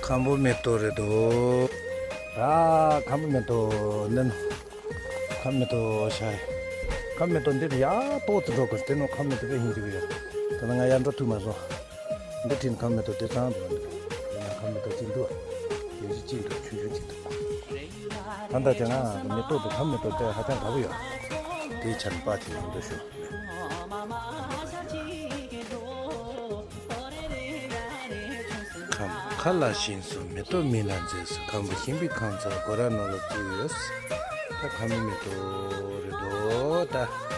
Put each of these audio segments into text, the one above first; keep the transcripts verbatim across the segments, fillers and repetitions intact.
ཁམ་བུ་མེ་ཏོག་རེད་དོ། ད་ཁམ་བུ་མེ་ཏོག་འདི་ནི། ཁམ་མེ་ཏོག་ཤ། ཁམ་མེ་ཏོག་འདི་ཡ་ཏོག་ཙི་འགྲོ་དགོས་དེ་ནོ། ཁམ་མེ་ཏོག་དཔེ་ཧིན་རྒྱུ་ཡོད། ད་ནི་ང་ཡར་འགྲོ་ཐུབ་མ་སོང་། འདི་དྲིན་ཁམ་མེ་ཏོག་དེ་ཚང་འདུག་འདི་ན་ཁམ་མེ་ཏོག་ཅིག་འདུག་དེ་བཞི་ཅིག་འདུག་ཆུང་ཆུང་ཅིག་འདུག་ད་ལྟ་དེ་ང་མེ་ཏོག་དང་ཁམ་མེ་ཏོག་དེ་ཧ་ཅང་དགའ་པོ་ཡོད། དེའི་ཆར་པ་དེ་ཡང་འགྲོ་ཞུ། ཁམས་མཁའ་ལ་ཞིང་སུ་མེ་ཏོག་མི་ལ་མཛེས་སུ། ཁམས་པ་ཤིང་པའི་ཁང་ཚ་སྒོ་ར་ནང་ལ་བཙུགས་ཡོད། ད་ཁམས་མེ་ཏོག་རེད་དོ་ད།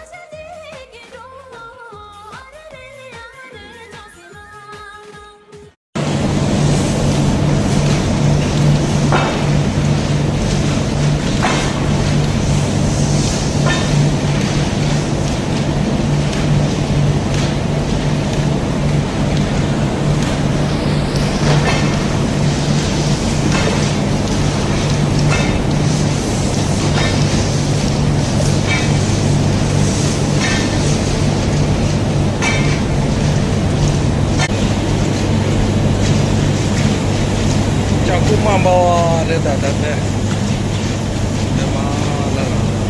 ལྕགས་པོ་མ་འབར་བ་རེད་ད་ད་དེ། དེ་མ་ལ་ལ།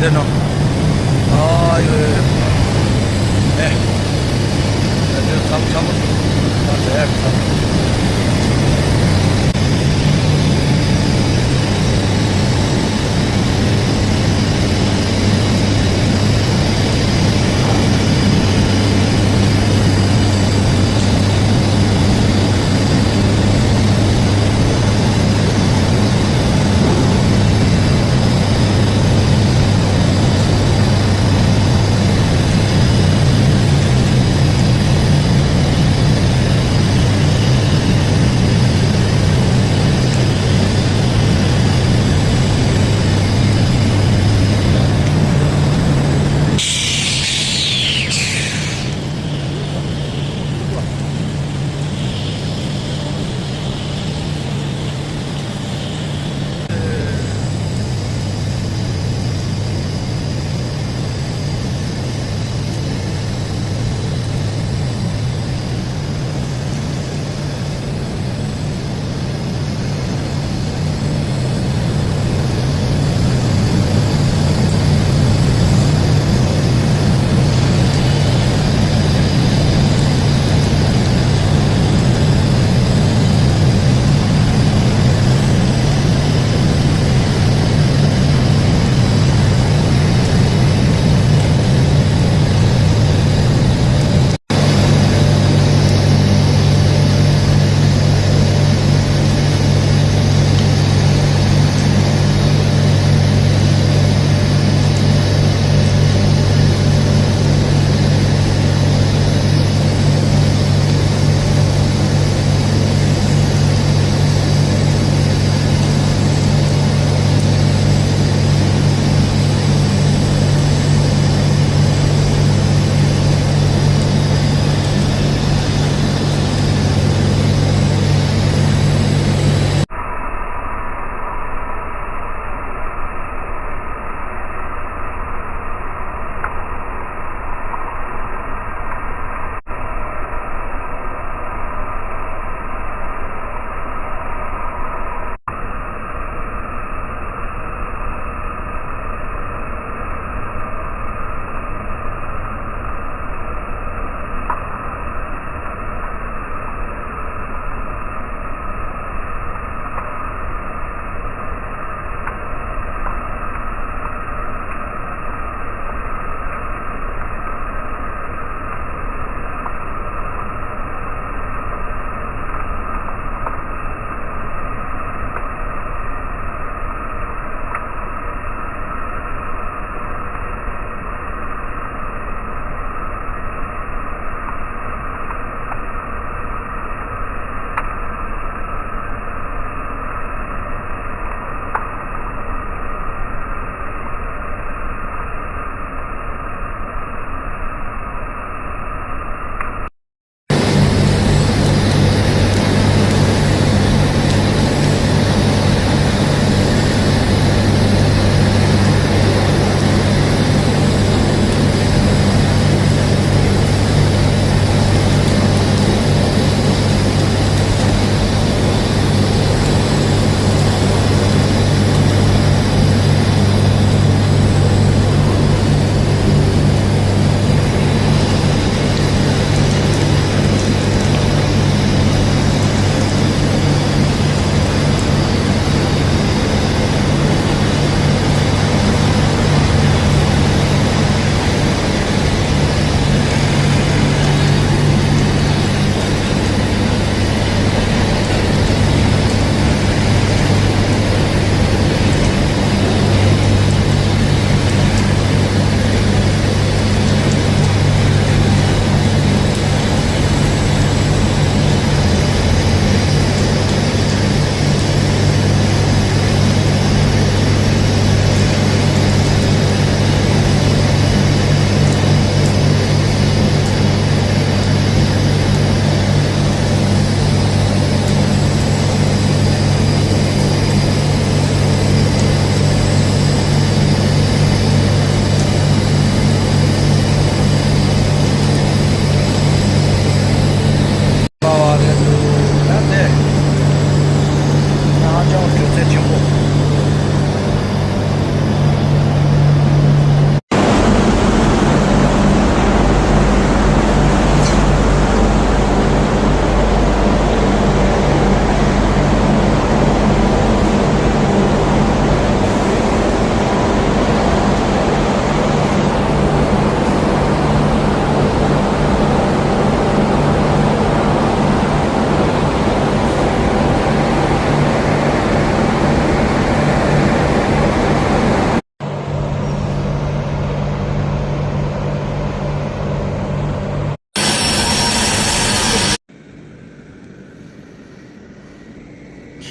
ཟེར་ནོ། ཨ་ཡོ་ཡོ་ཡོ། ཨེ། ད་དེ་ཚ་པོ་ཚ་པོ་འདུག་ད་ཟེར་ཡག་གི་ཚ་པོ།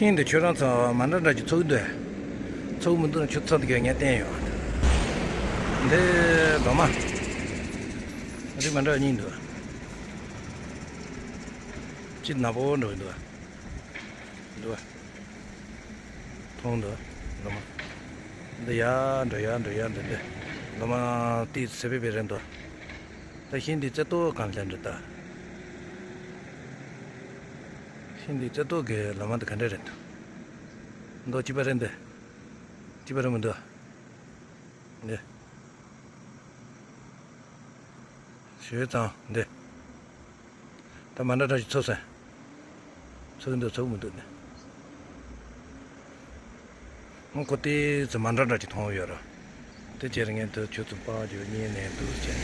ཤིང་འདི་ཁྱོད་རང་ཚོ་མ་འདྲ་འདྲ་ཅིག་ཚུགས་འདུག་ཚུགས་མི་འདུག་ན་ཁྱོད་ཚོ་འདི་གས་ངས་བསྟན་ཡོད། འདི་རྡོག་མ། རིགས་མ་འདྲ་བ་གཉིས་འདུག་གཅིག་ནག་པོ་འདྲ་བོ་འདུག་འདུག་མཐོང་འདུག་རྡོག་མ། འདི་ཡར་འགྲོ་ཡར་འགྲོ་ཡར་འགྲོ་འདི། རྡོག་མ་ཏི་སེ་པེ་པེ་རེད་འདུག་ད་ཤིང་འདི་རྩེ་ཏོག་གང་ལ་འདྲ་ད། ཤིང་འདི་རྩེ་ཏོག་གི་ལོ་མ་འདི་ག་འདྲ་རེད་འདུག་མདོག་གཅིག་པ་རེད་འདི། གཅིག་པ་རེད་མི་འདུག་འདི། ཞུས་ཙང་འདི། ད་མ་འདྲ་འདྲ་ཞིག་ཚུགས་སོང་། ཚུགས་འདུག་ཚུགས་མི་འདུག་འདི། ཁོ་དེ་ཚོ་མ་འདྲ་འདྲ་ཅིག་མཐོང་ཡོད་ར། དེ་བྱས་ངས་དེ་ཁྱོད་ཚོ་པར་བརྒྱུད་གཉིས་ནས་འདུག་བྱས།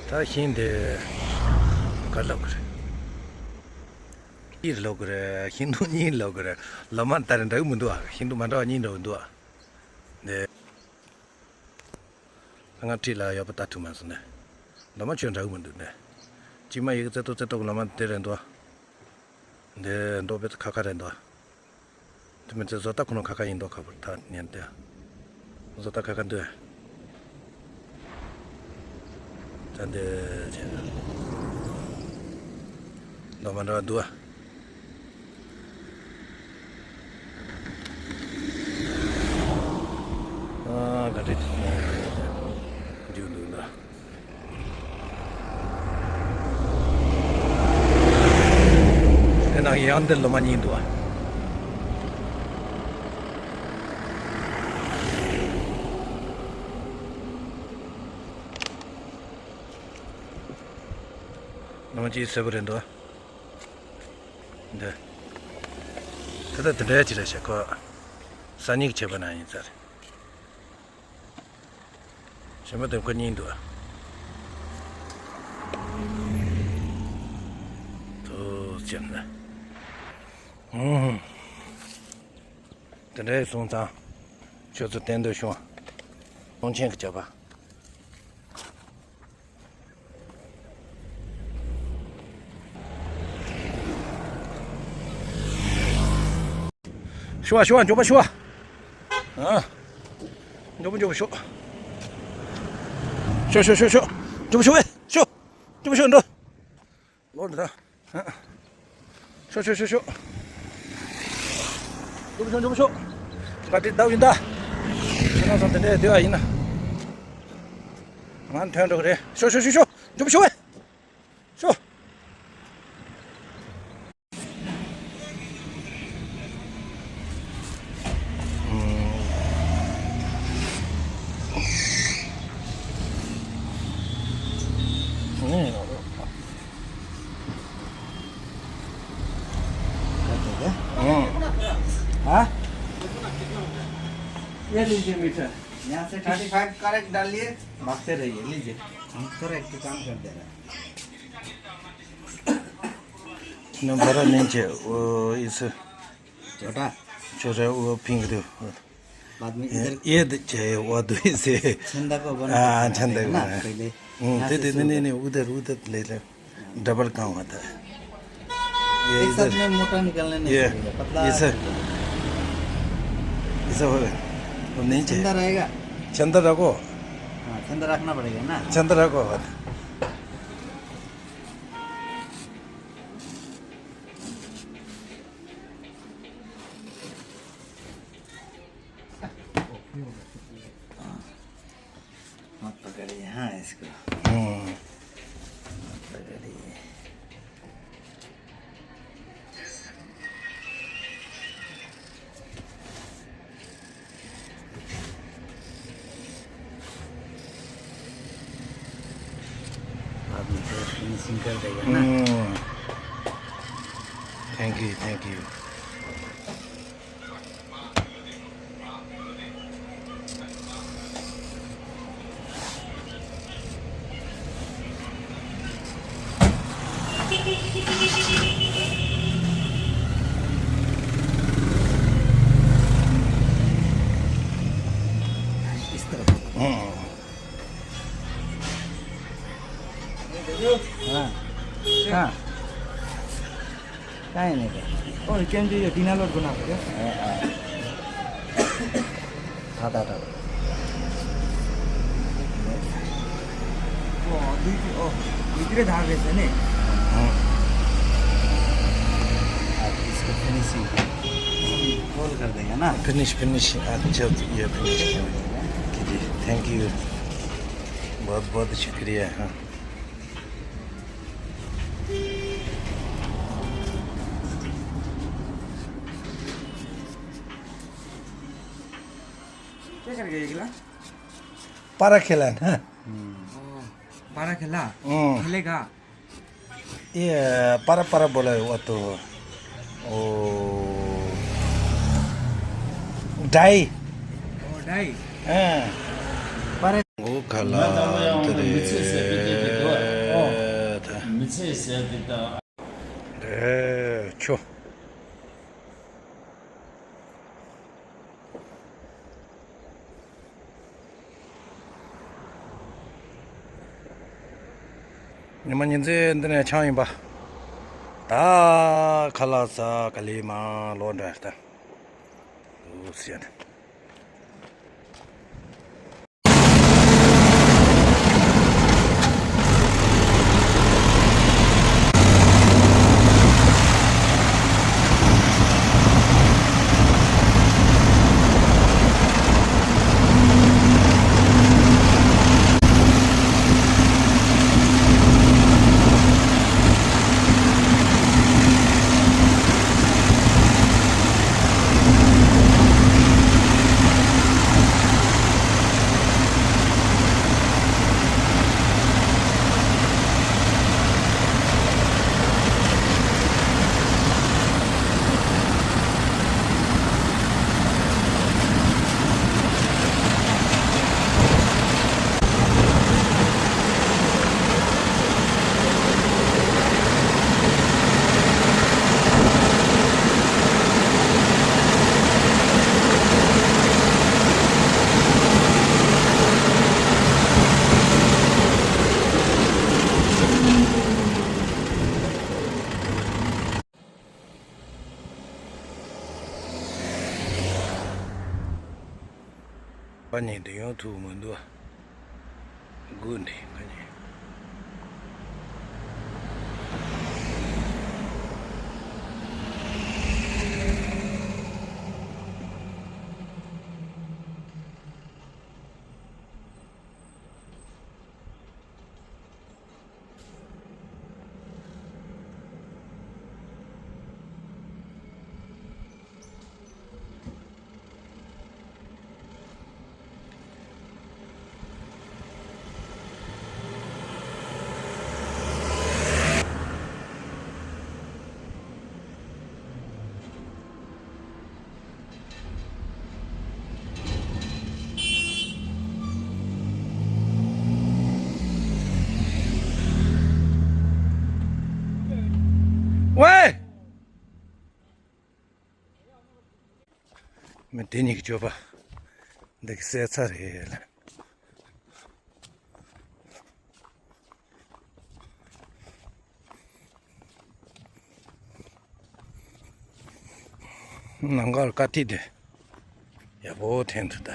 ད་ཤིང་དེ་ག་ལབ་གི་རེད། གཉིས་ལབ་གི་རེད། ཤིང་སྡོང་གཉིས་ལབ་གི་རེད། ལོ་མ་ལྟར་འདྲ་གི་མི་འདུག་ཨ། ཤིང་སྡོང་མ་འདྲ་བ་གཉིས་འདྲ་བ་འདུག་ཨ། འདི། ད་ང་ཁྲིད་ལ་ཡག་པོ་ལྟ་ཐུབ་མ་སོང་ནས། ལོ་མ་ཁྱོད་འདྲ་གི་མི་འདུག་ནས། གཅིག་མ་ཡི་གེ་རྩེ་ཏོག་རྩེ་ཏོག་གི་ལོ་མ་དེ་རེད་འདུག་འདི་མདོག་དཔེ་ཁ་ཁ་རེད་འདུག་དེ་མི་ཚེ་བཟོ་ལྟ་ཁོ་ན་ཁ་ཁ་ཡིན་མདོག་ཁ་པོར་ཐག་ཉན་ཏེ། བཟོ་ལྟ་ཁ་ཁ་འདུག་ད་འདི་བྱས། ལོ་མ་འདྲ་བ་འདུག་ཨ། ཨ་ག་འདྲ་འདུག་འདུག་ན། དེ་ན་ཡང་འདིར་ལོ་མ་གཉིས་འདུག་ཨ། ལོ་མ་གཅིག་སེར་པོ་རེད་འདུག་ཨ། འདི། ད་ལྟ་དེ་འདྲ་ཅིག་རེད་ཤག་ཁོ། སང་ཉིན་གྱི་བྱེད་པ་ན་ཡིན་ཚར། གཞན་པ་དེ་ཁོ་གཉིས་འདུག་ཨ། དུ་ཅན་ན། ཨུམ། དེ་འདྲའི་སོང་ཙང་། ཁྱོད་ཚོ་བསྟན་འདོད་བྱུང་། སྟོང་ཆེན་གྱི་བྱ་བ། ཤོག་ཤོག་མགྱོགས་པོ་ཤོག་ཨ། མགྱོགས་པོ་མགྱོགས་པོ་ཤོག་ཤོག་ཤོག་ཤོག་ཤོག་མགྱོགས་པོ་ཤོག་ཨེ་ཤོག་མགྱོགས་པོ་ཤོག་འགྲོ། ལོ་འདི་ད། ཤོག་ཤོག་ཤོག་ཤོག་མགྱོགས་པོ་ཤོག་མགྱོགས་པོ་ཤོག་ག་དེ་བདག་ཡིན་ད། ཁྱེད་རང་ཚོ་དེ་འདྲའི་བསྡད་པ་ཡིན་ན། ང་ཐོན་འགྲོ་གི་རེད། ཤོག་ཤོག་ཤོག་ཤོག་མགྱོགས་པོ་ཤོག་ཨེ། ཤོག हाँ? ये लीजिए मीटर। यहाँ से थर्टी फाइव करेक्ट डालिए। भागते रहिए, लीजिए। हम करेक्ट काम कर दे रहे हैं। नंबर नहीं चाहिए, वो इस छोटा। छोटा, वो पिंक दो। बाद में इधर ये दे चाहिए, वो दो इसे। छंदा को बना हाँ, के छंदा को ना, बना। पहले हम्म, यहाँ दे, से दे, शुरू नहीं, नहीं, करें। नहीं, उधर, उधर ले ले। डबल काम होता है। ये एक साथ इधर। में मोटा निकलने नहीं ये, चाहिए, पतला ये सर। ये सब हो गया। वो नहीं चाहिए। छंदा रहेगा? छंदा रखो। हाँ, छंदा रखना पड़ेगा ना। छंदा रखो। हाथ पकड़िए, हाँ, इसको। हम्म। हाथ पकड़िए। बाद में फिर फिनिशिंग कर देगा ना। हम्म। Thank you, thank you. इस तरफ। हाँ। हाँ। हाँ। और क्या जो ये डिनर लोड बना के? हाँ, हाँ। था, था, था। ओ, दुई, ओ, दुई तिरे धार रहेछ नि? हाँ। अब इसको फिनिशिंग कॉल कर देगा ना? फिनिश, फिनिश, आज जल्द ये फिनिश कीजिए। Thank you. बहुत, बहुत शुक्रिया। हाँ। के गरेको एक्ला? पारा खेला, हाँ। ओ, पारा खेला? अँ। खेलेगा? ए, पारा, पारा बोला वो तो। ओ, डाई। ओ, डाई। अँ। पारा। ओ, खला, तेरे। ओ। ए, छो। ཉི་མ་ཉིན་མཚན་འདི་ནས་འཆང་ཡིན་པ། ད་ཁ་ལག་ཟ་ག་ལེ་མ་ལོག་འདྲ་ད། འུ་སི་ཡ་ན། པ་ཉིད་དུ་ཡོང་ཐུབ་མི་འདུག་དགོས་འདི་ཁ་ཉིན། ཝེ། མི་དེ་གཉིས་ཀྱི་སྤྱོད་པ་འདི་གི་གསལ་ཚ་རེད་ལ། ནང་ཁར་དཀའ་ཐིག་དེ་ཡག་པོ་འཐེན་ཐུབ་ད།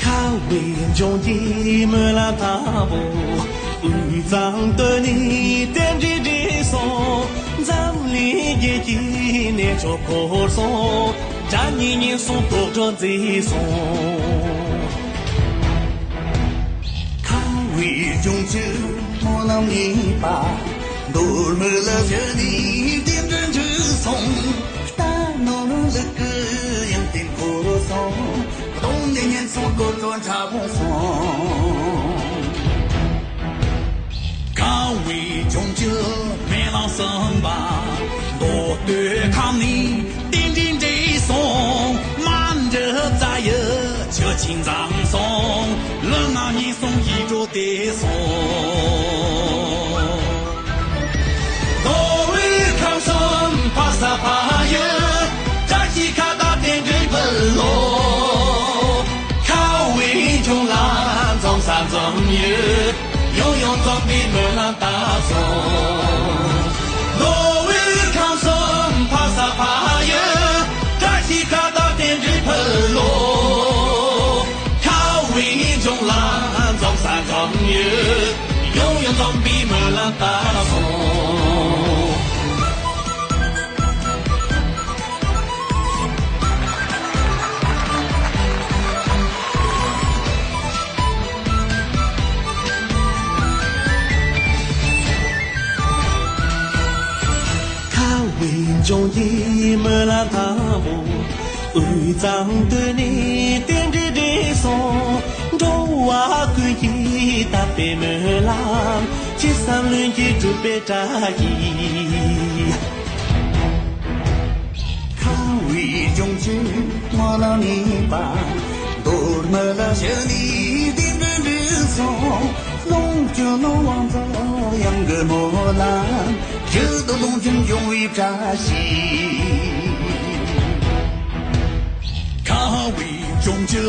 ཁ་བའི་ལྗོངས་ཀྱི་སྨོན་ལམ་དང་པོ། དབུས་གཙང་སྟོད་ནས་རྟེན་འབྲེལ་འགྲིག་སོང་། འཛམ་གླིང་རྒྱལ་གྱི་གནས་མཆོག་བོར་སོང་། བརྒྱ་ཉིས་ཉིས་གསུམ་དོག་སྒྲོན་མཛེས་སོང་། ཁ་བའི་ལྗོངས་ཀྱི་སྨོན་ལམ་ཡིན་པ། མདོ་སྨད་ལ་བཞུགས་ནས་རྟེན་འབྲེལ་འགྲིག་སོང་། རྟ་ནོར་ལུག་གི་ཡང་རྟེན་བོར་སོང་། གདོང་ ཉིན་ཚོགས་འགོ་གཙོ་འདྲ་པོ་སོང་། ཁ་བའི་ལྗོངས་ཀྱི་མེ་ལ་སོན་པ། མདོ་སྟོད་ཁམས་ནས་རྟེན་འབྲེལ་འགྲིག་སོང་། མ་འདྲི་རྩ་ཡི་ཆུ་ཆེན་འཛོམས་སོང་། ལུས་ངག་ཉེན་སོང་ཡིད་འགྲོ་བདེ་སོང་། མདོ་དབུས་ཁམས་གསུམ་ཕ་ས་ཕ་ཡུལ། བཀྲ་ཤིས་ཁ་བཏགས་རྟེན་འབྲེལ་ཕུལ་ལོ། ཁ་བའི་ལྗོངས་ལ་འཛོམས་ས་འཛོམས་ཡུལ། ཡང་ཡང་འཛོམས་པའི་སྨོན་ལམ་བཏབ་སོང་། མདོ་དབུས་ཁམས་གསུམ་ཕ་ས་ཕ་ཡུལ། བཀྲ་ཤིས་ཁ་བཏགས་རྟེན་འབྲེལ་ཕུལ་ལོ། ཁ་བའི་ལྗོངས་ལ་འཛོམས་ས་འཛོམས་ཡུལ། ཡང་ཡང་འཛོམས་པའི་སྨོན་ལམ་བཏབ་སོང་། ཁ་བའི་ལྗོངས་ཀྱི་སྨོན་ལམ་དང་པོ། དབུས་གཙང་སྟོད་ནས་རྟེན་འབྲེལ་འགྲིག་སོང་། འགྲོ་བ་ཀུན་གྱི་དད་པའི་སྨོན་ལམ། ཅི་བསམ་ལྷུན་གྱིས་འགྲུབ་པའི་བཀྲ་ཤིས། ཁ་བའི་ལྗོངས་ཀྱི་སྨོན་ལམ་ཡིན་པ། མདོ་སྨད་ལ་བཞུགས་ནས་རྟེན་འབྲེལ་འགྲིག་སོང་། ལོངས་སྤྱོད་ནོར་དབང་རྫོགས་གཡང་གི་སྨོན་ལམ། ཡུལ་དུ་ལོངས་སྤྱོད་འབྱུང་བའི་བཀྲ་ཤིས། ཁ་བའི་ལྗོངས་ཀྱི་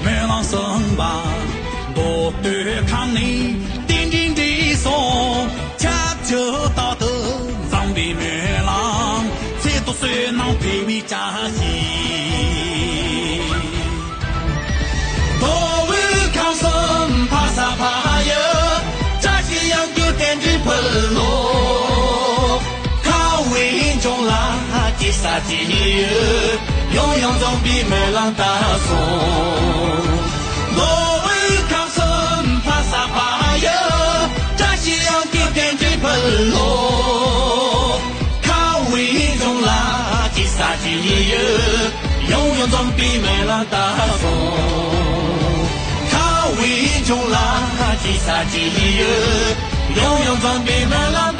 སྨོན་ལམ་གསུངས་པ། མདོ་སྟོད་ཁམས་ནས་རྟེན་འབྲེལ་འགྲིག་སོང་། ཁྱབ་བྱ་རྟག་ཏུ་འཛོམས་པའི་སྨོན་ལམ། ཚེ་ཐོག་བསོད་ནམས་འཕེལ་བའི་བཀྲ་ཤིས། མདོ་དབུས་ཁམས་གསུམ་ཕ་ས་ཕ་ཡུལ། བཀྲ་ཤིས་གཡང་སྐྱོད་རྟེན་འབྲེལ་ཕུལ་ལོ། ཁ་བའི་ལྗོངས་ལ་སྐྱེ་ས་སྐྱེ་ཡུལ། ཡང་ཡང་འཛོམས་པའི་སྨོན་ལམ་བཏབ་སོང་། མདོ་དབུས་ཁམས་གསུམ་ཕ་ས་ཕ་ཡུལ། བཀྲ་ཤིས་གཡང་སྐྱོད་རྟེན་འབྲེལ་ཕུལ་ལོ། ཁ་བའི་ལྗོངས་ལ་སྐྱེ་ས་སྐྱེ་ཡུལ། ཡང་ཡང་འཛོམས་པའི་སྨོན་ལམ་བཏབ་སོང་། ཁ་བའི་ལྗོངས་ལ་སྐྱེ་ས་སྐྱེ་ཡུལ། ཡང་ཡང་འཛོམས་པའི་སྨོན་ལམ།